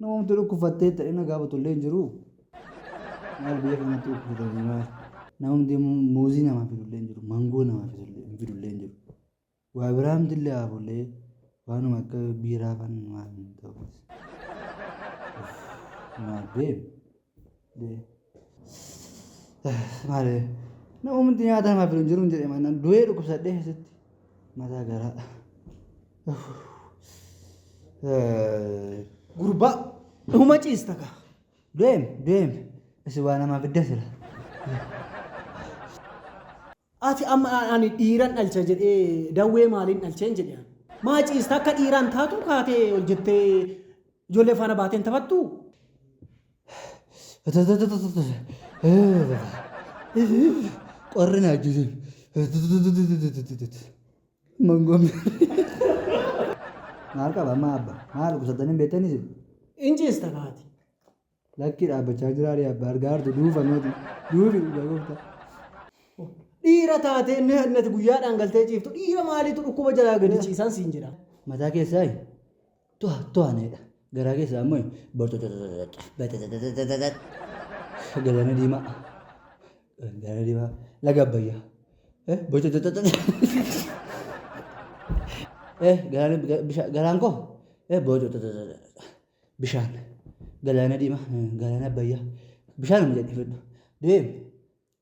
Namumti dhukkubfattee ta'e na gaafatu illee hin jiru. Maal biyya kanatti dhukkubfatanii maal? Namumti muuzii namaa fidu illee hin jiru. Mangoo namaa fidu illee hin jiru. Waa biraamti illee hafu illee waanuma akka biiraa fan maal hin ta'u. Maal deem? Maal namumti nyaata namaa fidu hin jiru hin jedhe mannaan du'ee dhukkubsadhee asitti mataa garaa. Gurbaa dhuma ciista kaa. Deem deem isin waa namaa fidda sila. Ati amma ani dhiiran dhalcha jedhee dawwee maaliin dhalcheen jedhe ani. Maa ciista akka dhiiraan taatu kaatee ol jettee ijoollee faana baateen taphattuu? Qorri na ajjeese. Mangoon. Maal qaba amma abba? Maal dhukkubsattanii hin beektanii isin? In ciista kaati. Lakkii dhaabbachaa jiraa ree abba argaa jirtu duufa nooti. Duufi dhugaa gooftaa. Dhiira taatee inni nati guyyaadhaan galtee ciiftu dhiira maaliitu dhukkuba jalaa gadi ciisan siin jedha. Mataa keessaa to'a to'a needha. Garaa keessaa ammoo galaana diimaa. Galaana diimaa laga Abbayyaa. Galaana garaan koo bishaan galaana diimaa galaana Abbayyaa bishaanuma jedhee fedhu. Deem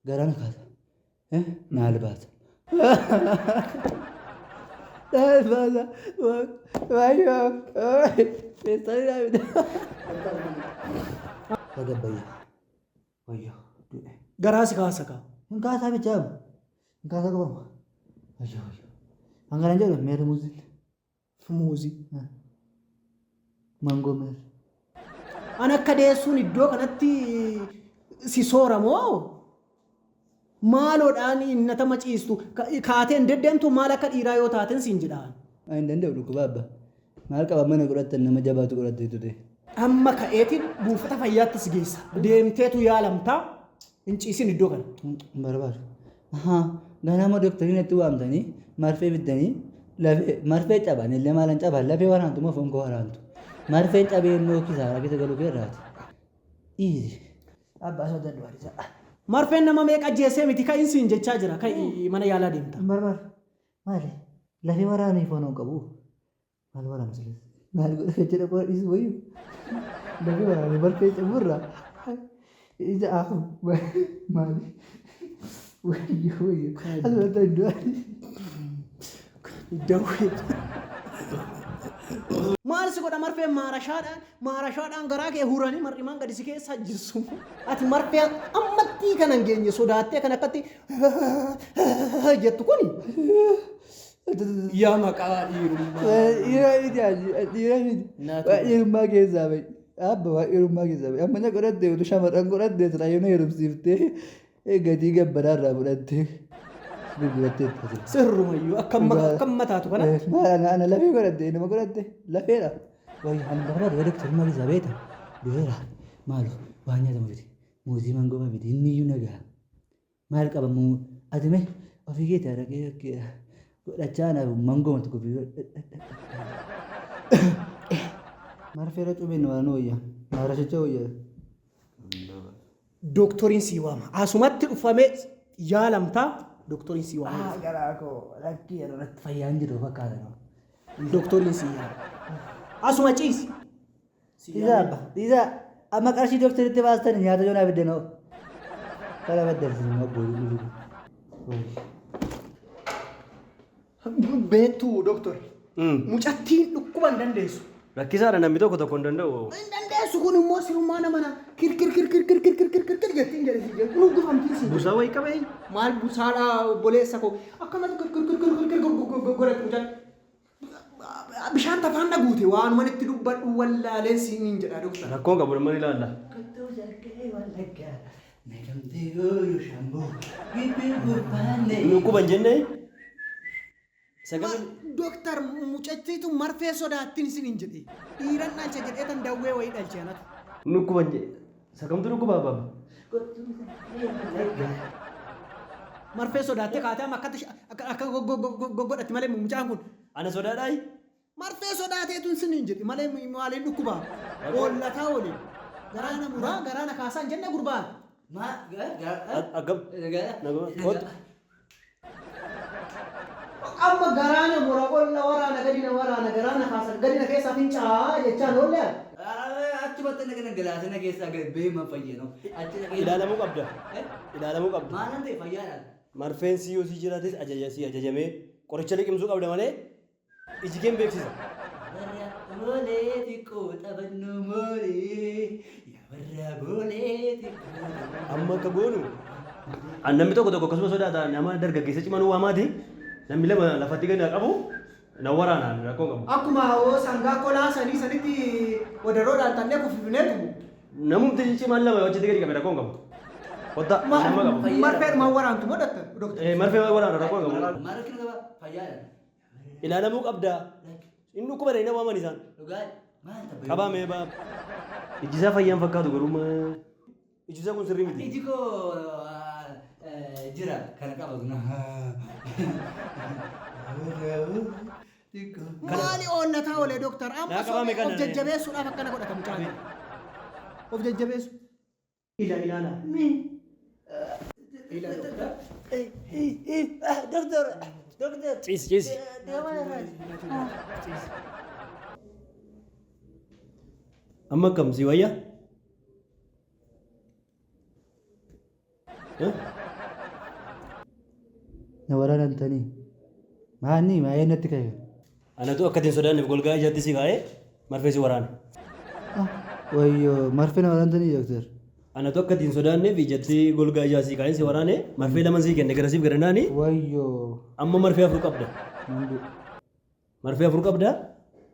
Garaa na kaasa. Na albaasa. Na albaasa. Waaqayyo. Feestaalii naa fida. Laga Abbayyaa. Wayyoo. Du'e. Garaa si kaasa kaa. Hin kaasaa bichaa. Hin kaasaa qabama. Wayyoo wayyoo. Hangana jedhu meerri muuziin. Muuzii. Mangoo meerri. An akka deessuun iddoo kanatti si soora moo? Maaloodhaan innatama ciistu kaatee hin deddeemtu maal akka dhiiraa yoo taaten siin jedhaan. Ani hin danda'u dhukkuba abba. Maal qaba mana godhattan nama jabaatu godhatteetu ta'e. Amma ka'eetiin buufata fayyaatti si geessa. Deemteetu yaalamtaa hin ciisin iddoo kana. Hin barbaadu. Ahaa ganama doktariin natti waamtanii marfee fiddanii lafee marfee caban illee maalan caban lafee waraantu moo foon koo waraantu. Marfeen cabee immoo kisaaraa keessa galuu kee irraati. Dhiisi. Abbaa sodaadhu hadisaa. Marfeen nama meeqa ajjeesee miti ka'iin siin jechaa jira ka'i mana yaalaa deemta. Hin barbaadu. Maali? Lafee waraanee foon hin qabu. Maal waraanu silas? Maal godha jedha qora dhiisu wayyu. Lafee waraanee marfee caburra. Ija afu maali? Wayyo wayyo. Asirratti iddoo Dawwee. Maal si godha marfeen maarashaadhaan maarashaadhaan garaa kee huranii mar'imaan gadi si keessa jissu. Ati marfee ammattii kana hin geenye sodaattee kan akkatti jettu kuni. Yaa maqaa dhiirummaa. Dhiira miti dhiira miti. Naatu. Dhiirummaa keessaa bahi. Abba waa dhiirummaa keessaa bahi. Amma na godhatte utuu shamarran godhatte silaa yoo na heerumsiiftee gatii gabbaraa irraa fudhattee gurgurattee itti asii. Sirrumayyuu akka amma akka amma taatu kana. Maal ana ana lafee godhatte nama godhatte lafeedha. Wayyo ani barbaadu yoo doktorummaa keessaa beekta du'eera maalu waan nyaatamu fidi muuzii mangoo fa'aa fidi inni iyyuu nagaa. Maal qaba muu ati mee ofii keetii araqee godhachaa anaaf mangoo tokko fi marfeera cubeen waan wayya maarashicha wayya. Dooktoriin sii waama. Asumatti dhufamee yaalamtaa dooktoriin sii waama. Ah, garaa koo lakkii irratti fayyaan jiru fakkaata. Dooktoriin sii yaama. Asuma ciisi. Dhiisaa abba dhiisaa amma qarshii doktaritti baastan nyaata yoo naa fiddan hoo. Kana baddalsin immoo abbootiin dhufu. Beektuu doktor. Mucattiin dhukkuba hin dandeessu. Rakkisaadha namni tokko tokko hin danda'u. Hin dandeessu kun immoo sirumaa nama na kir kir kir kir kir kir kir kir kir kir jettiin jedhe si jedhu gufamtiin si. Busaa wayii qabee. Maal busaadha obboleessa koo akkamatti kir kir kir kir kir kir godhatti mucaan. Bishaan tafaan na guute waanuman itti dubbadhu wallaaleen siin jedha doktar. Rakkoon qabu nama ni ilaalla. Kottuu shaggee wallaggaa naqamtee ooyuu shamboo gibbii gurbaanne. Dhukkuba hin jennee. Sagalee. Doktar mucattiitu marfee sodaattiin isin hin jedhe. Dhiiran dhalcha jedhee tan dawwee wayii dhalche anatu. Dhukkuba hin jedhe. Sakamtu dhukkuba abbaa. Kottuu shaggee wallaggaa. Marfee sodaattee kaatee amma akkatti akka akka godhatti malee mucaan kun. Ana sodaadhaayi. Marfee sodaateetu siniin jedhe malee maaliin dhukkubaa? Oollataa waliin. Garaa na muraa garaa na kaasaa hin jenne gurbaan. Maa gara Akkam? gara Kottu. Amma garaa na mura olla waraana gadi na waraana garaa na kaasa gadi na keessaa fincaa jechaan oolle. Achumatti na galaasina na keessaa gadi beeman fayyadu. Achi dhaqee. Ilaalamuu qabda. Ilaalamuu qabda. Maalan ta'e fayyaadha. Marfeen si yoo si jiraates ajaja si ajajamee qoricha liqimsuu qabda malee iji kee hin beeksisa. Warra boolee xiqqoo taphannu moolee. Yaa warra boolee xiqqoo taphannu. Amma akka goonu namni tokko tokko akkasuma sodaata nama dargaggeessa cimanuu waamaati namni lama lafatti gadi qabu na waraanaan rakkoo qabu. Akkuma hoo sangaa kolaa sanii sanitti wadaroodhaan tannee kuffifneetu. Namumti cimaan lama achitti gadi qabe rakkoo qabu. Kottaa nama qabu. Marfeedhumaan waraantu moo doctor? Doctor. Marfee waraana rakkoo qabu. Maal rakkina qaba? Fayyaadha. Ilaalamuu qabda. Inni dhukkuba dha waaman isaan. Dhugaa maal tapha? Qabame baab. Iji isaa fayyaan fakkaatu garuu iji isaa kun sirrii miti. Iji koo jira kana qaba kun. Maali oollataa oolee doctor? Amma Naa qabame kana. of jajjabeessuudhaaf akkana godhata mucaan. Of jajjabeessu. Ila ilaala. Ila doctor. Doctor, doctor. Ciisi ciisi. Amma akkam si wayya? Eh? Na waraanantanii. Maanni maayee natti ka'e. Anatu akka ittiin sodaanneef golgaa ijatti si kaa'ee marfee si waraane. Wayyoo marfee na waraantanii doctor. Anatu akka ittiin sodaanneef ijatti golgaa ijaa si kaa'ee si waraane marfee lama sii kenne garasiif garanaani Wayyoo. amma marfee afur qabda. Nan du'e. Marfee afur qabda.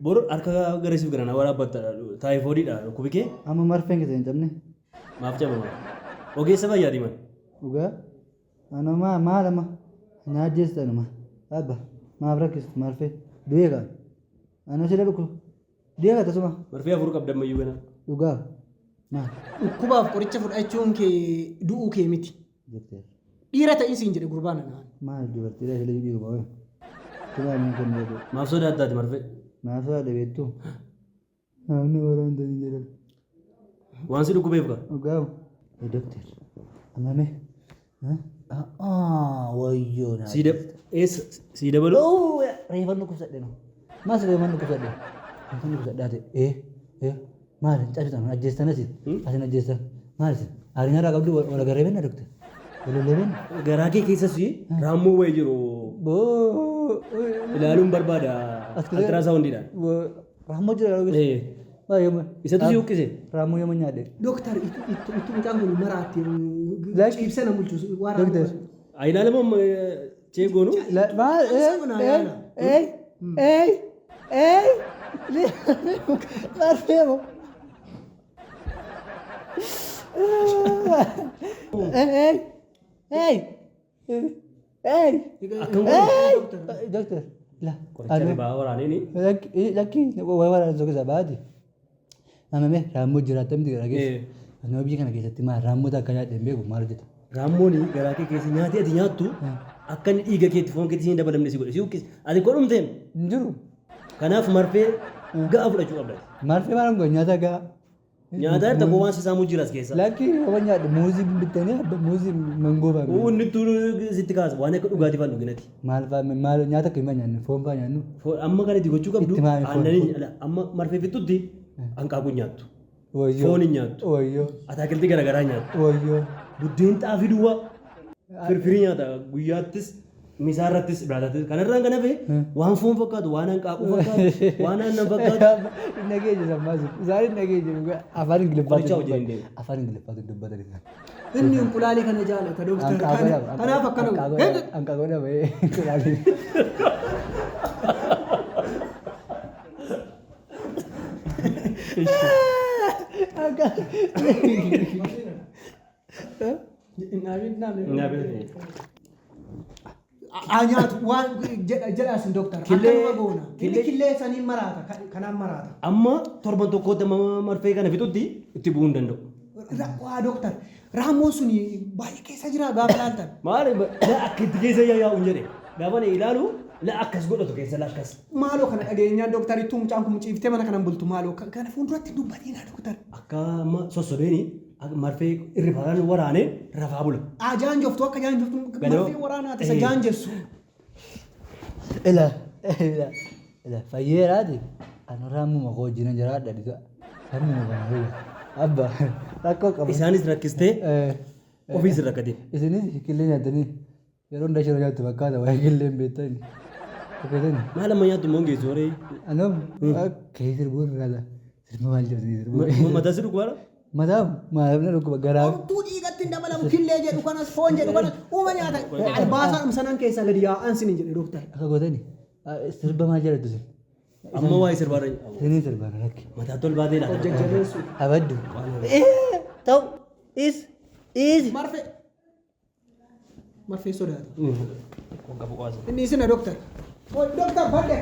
Bor harka garasiif garanaa waraabbatta taayifoodiidha dhukkubi kee Amma marfeen keessa hin cabne. maaf cabama. Ogeessa fayyaati man. Dhugaa. Ana maa maal amma? Na ajjeesta anuma. Abba maaf rakkistu marfee. Du'ee kaa. Ana sila dhukku. Du'ee kaa tasuma. Marfee afur qabda ammayyuu gana. Dhugaa. Maal? Dhukkubaaf qoricha fudhachuun kee du'uu kee miti. Doctor. Dhiira ta'ii siin jedhe gurbaan anaan. Maal dubartiidha sila dhiiruma wayi. Tumaa mee kennu jedhu. Maaf sodaattaati marfee? Maaf sodaadha beektu? Namni waraantanii jedhan. Waan si dhukkubeef kaa. Dhugaa. Doctor. Amma mee? Wayyoo naa. Sii eessa sii dabaluu? Reefan dhukkubsadhe no. Maas reefan dhukkubsadhe. Reefan dhukkubsadhaa ta'e. Ee maal hin cabsitan ajjeestan asin. Asin ajjeestan. Maal isin? Aariin irraa qabdu wal agarree benna doctor. Wal lollee benna. Garaa kee keessas raammoo wayii jiru Boo. ilaaluun barbaada. Ultrasoundiidhaan. Raammoo jira garuu keessa. Baay'ee. Isatu si huqqise. Raammoo yooma nyaadhe. Doctor itu mucaan kun maraatti Lakki. ciibsee na bulchu waraana. Doctor. Ilaalamoo chee goonu? Maal? Ee Ee ee ee marfee moo? Ee ee ee Akkam ee Doctor. La. Qoricha ribaa waraaneen Lakki lakki waraana tokko isa baati. Amma mee raammoo jiraata miti gara keessa. Nama biyya kana keessatti maal raammoo akka nyaadhe hin beeku maal hojjeta? Raammoon garaa kee keessa nyaatee ati nyaattu akka inni dhiiga keetti foon keetti hin dabalamne si godhe si huqqise. Ati godhumteem. Hin jiru. Kanaaf marfee ga'a fudhachuu qabda. Marfee maal godha nyaata ga'a. Nyaataa tokko waan si saamuu jira as keessa. Lakki yoo nyaadhe muuzii bittanii abba muuzii mangoo fa'aa. Inni sitti kaasa waan akka dhugaatii fa'aa dhuginati. Maal fa'aa maal nyaata akka hin nyaannu foon fa'aa nyaannu. Amma kan itti gochuu qabdu Itti maami foon. aannanii amma marfee fixutti hanqaaquu nyaattu. Wayyoo. Foon hin nyaattu. Wayyoo. Ataakiltii garaagaraa nyaattu. Wayyoo. Buddeen xaafii duwwaa firfirii nyaata guyyaattis misaarrattis biraattis kanarraan kan hafe waan foon fakkaatu waan hanqaaquu fakkaatu waan aannan fakkaatu Hin dhageenya sammaa sun. Isaan hin dhageenya afaan Ingiliffaatiin Qorichaa wajjin hin deemu. Afaan Ingiliffaatiin dubbatan isaan. Inni inqulaalii kana jaalata doctor. Kanaaf akkana godhe. Hanqaaquu dhaba inqulaalii. Haa nyaatu waan jedha isin doctor. Killee- Akkanuma goona. Inni killee saniin maraata kanaan maraata. Amma torban tokkootti amma marfee kana fixutti itti bu'uu hin danda'u. Waa doctor raammoon sun baay'ee keessa jira gaafa laaltan. Maali akka itti keessa yaa'u hin jedhe gaafa ani ilaalu La akkas godhatu keessa la akkas. Maaloo kana dhageenyaan dooktarittuu mucaan kun ciiftee mana kanan bultu maaloo kana fuulduratti dubbatiin dooktar. Akka amma sossobeenii marfee irrifaadhaan waraanee rafaa bula. Aa jaanjoftu akka jaanjoftu Ganama- marfee waraanaati isa jaanjessu. Ila ila ila fayyeeraati. Ani raamuma koo wajjin jiraadha dhisa. Sammuma kana dhuga. Abba rakkoo qaba. Isaanis rakkistee ofiis hin rakkatin. Isinis killee nyaatanii yeroo hunda shiroo nyaattu fakkaata waa'ee killee hin beektani. Fakkaatani. Maal amma nyaattu immoo hin geessu horee. Anam kee sirbuun fakkaata. Sirba maal jedhu sirbuun. Mataa si dhukkubaadha? Mataa maal na dhukkuba garaa. Homtuu dhiigatti hin dabalamu killee jedhu kanas foon jedhu kanas uuma nyaata. Albaasaa dhumsanan keessaa gadi yaa'an sin hin jedhe dooktar. Akka gootani sirba maal jedhatu isin? Amma waa'ee sirbaarra. Isiniin sirbaan lakki. Mataa tol baatee laata. Jajjabeessu. Abaddu. Ta'u is is. Marfee. Marfee sodaata. Qabu qaasa. Inni isina dooktar. Dooktar fadde.